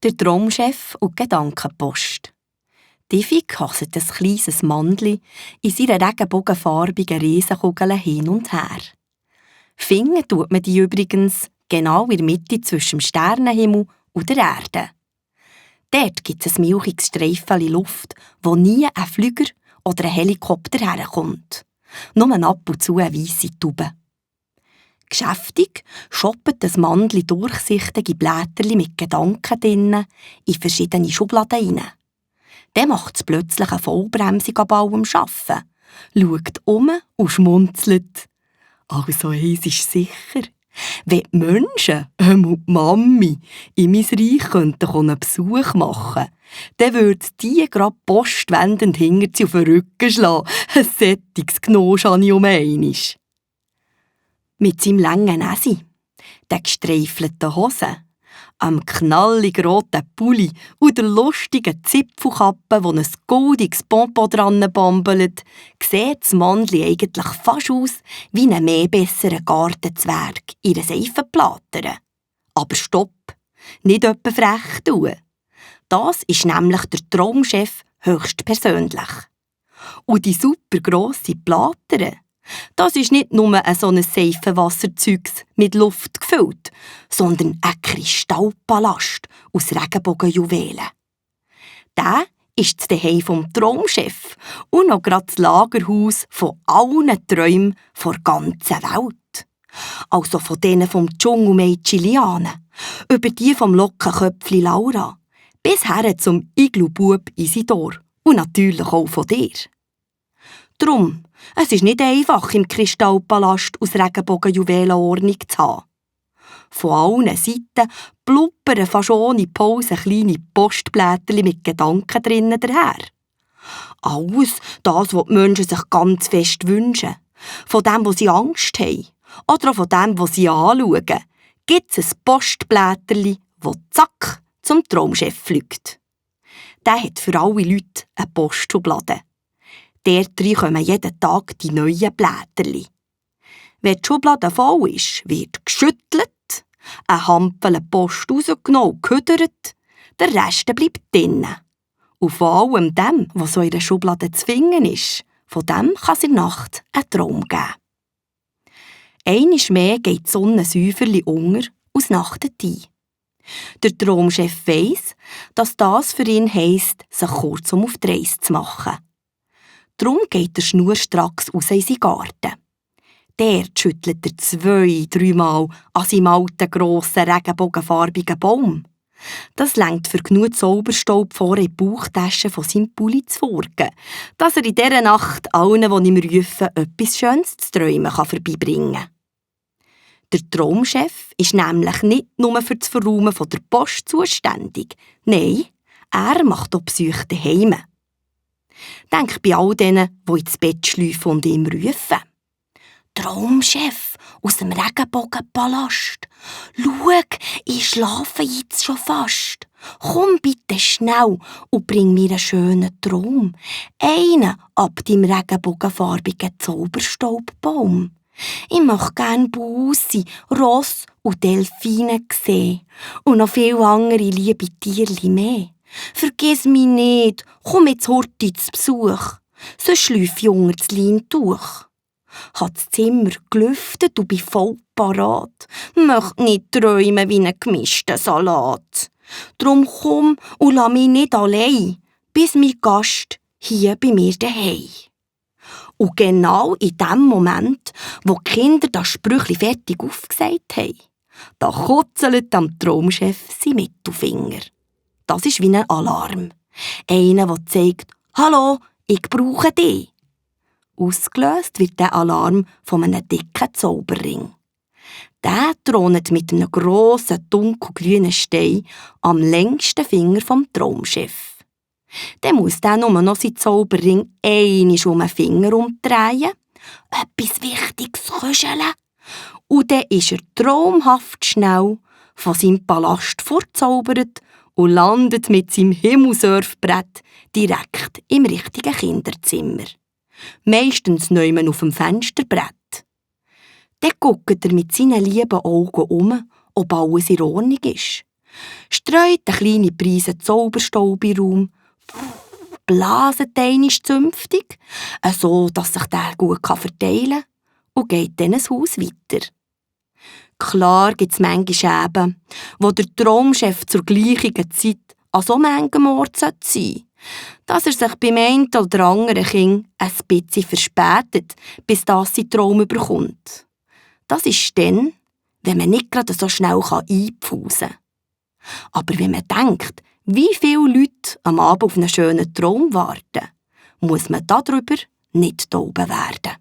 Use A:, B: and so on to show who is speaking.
A: Der Traumchef und die Gedankenpost. Diffi kasset ein kleines Mandli in seiner regenbogenfarbigen Riesenkugel hin und her. Finden tut man die übrigens genau in der Mitte zwischen dem Sternenhimmel und der Erde. Dort gibt es ein milchiges Streifchen Luft, wo nie ein Flüger oder ein Helikopter herkommt. Nur ab und zu eine weisse Taube. Geschäftig schoppt das Mandli durchsichtige Blätterchen mit Gedanken drinnen in verschiedene Schubladen rein. Dann macht es plötzlich eine Vollbremsung an allem Arbeiten, schaut um und schmunzelt. Also eins ist sicher, wenn die Menschen, die Mami, in mein Reich einen Besuch machen könnten, dann würde die gerade postwendend hinter sie auf den Rücken schlagen. Ein sättiges Gnosch habe ich um einmal. Mit seinem langen Näsi, den gestreifelten Hosen, am knallig roten Pulli und der lustigen Zipfelkappe, wo ein goldiges Pompon dran bambelt, sieht das Mandli eigentlich fast aus wie ein mehr besserer Gartenzwerg in einer Seifenplatte. Aber stopp, nicht etwa frech tun. Das ist nämlich der Traumchef höchstpersönlich. Und die supergrosse Platte, das ist nicht nur so ein Seifenwasserzeugs mit Luft gefüllt, sondern ein Kristallpalast aus Regenbogenjuwelen. Der ist das Zuhause vom Traumchef und noch gerade das Lagerhaus von allen Träumen der ganzen Welt. Also von denen vom Dschungelmädchen Liane, über die vom Lockenköpfli Laura, bis her zum Iglubub Isidor und natürlich auch von dir. Drum, es ist nicht einfach, im Kristallpalast aus Regenbogenjuwelen Ordnung zu haben. Von allen Seiten blubbern fast ohne Pause kleine Postblätterchen mit Gedanken drinnen daher. Alles das, was die Menschen sich ganz fest wünschen. Von dem, was sie Angst haben. Oder auch von dem, was sie anschauen. Gibt es ein Postblätterchen, das zack zum Traumchef fliegt. Der hat für alle Leute eine Postschublade. Dort drin kommen jeden Tag die neuen Blätterchen. Wenn die Schublade voll ist, wird geschüttelt, ein Hampel Post rausgenommen und gehüdert, der Rest bleibt drinnen. Und von allem dem, was so in der Schublade zu finden ist, von dem kann es in der Nacht einen Traum geben. Einmal mehr geht die Sonne säuferli unter und es nachtet ein. Der Traumchef weiss, dass das für ihn heisst, sich kurzum auf die Reise zu machen. Darum geht er schnurstracks raus in seinen Garten. Dort schüttelt er 2-3 Mal an seinem alten, grossen, regenbogenfarbigen Baum. Das reicht für genug Zauberstaub vor in die Bauchtasche von seinem Pulli zu furken, dass er in dieser Nacht allen, die ihm rufen, etwas Schönes zu träumen vorbeibringen kann. Der Traumchef ist nämlich nicht nur für das Verräumen der Post zuständig. Nein, er macht auch Besuche daheim. Denk bei all denen, die ins Bett schlafen und ihm rufen. Traumchef aus dem Regenbogenpalast. Schau, ich schlafe jetzt schon fast. Komm bitte schnell und bring mir einen schönen Traum. Einen ab deinem regenbogenfarbigen Zauberstaubbaum. Ich möchte gerne Bussi, Ross und Delfine sehen. Und noch viele andere liebe Tierli mehr. Vergiss mich nicht, komm jetzt heute zu Besuch. Sonst schläfe ich unter das Leintuch. Hat das Zimmer gelüftet und bin voll parat. Möchte nicht träumen wie ein gemischter Salat. Drum komm und lass mich nicht allein, bis mein Gast hier bei mir daheim. Und genau in dem Moment, wo die Kinder das Sprüchli fertig aufgesagt haben, da kutzelt am Traumchef sein Mittelfinger. Das ist wie ein Alarm. Einer, der zeigt, «Hallo, ich brauche dich.» Ausgelöst wird der Alarm von einem dicken Zauberring. Der thront mit einem grossen, dunkelgrünen Stein am längsten Finger vom Traumchef. Dann muss der nur noch seinen Zauberring einmal um den Finger umdrehen, etwas Wichtiges kuscheln, und dann ist er traumhaft schnell von seinem Palast fortzaubert und landet mit seinem Himmelsurfbrett direkt im richtigen Kinderzimmer. Meistens neumen auf dem Fensterbrett. Dann guckt er mit seinen lieben Augen um, ob alles in Ordnung ist. Streut den kleinen Preisen Zauberstaub in den Raum, blaset einmal zünftig, so dass sich der gut verteilen kann und geht dann ins Haus weiter. Klar gibt es manchmal Eben, wo der Traumchef zur gleichen Zeit an so manchem Ort sein sollte, dass er sich beim einen oder anderen Kind ein bisschen verspätet, bis das sein Traum überkommt. Das ist dann, wenn man nicht gerade so schnell einpfusen kann. Aber wenn man denkt, wie viele Leute am Abend auf einen schönen Traum warten, muss man darüber nicht tauben werden.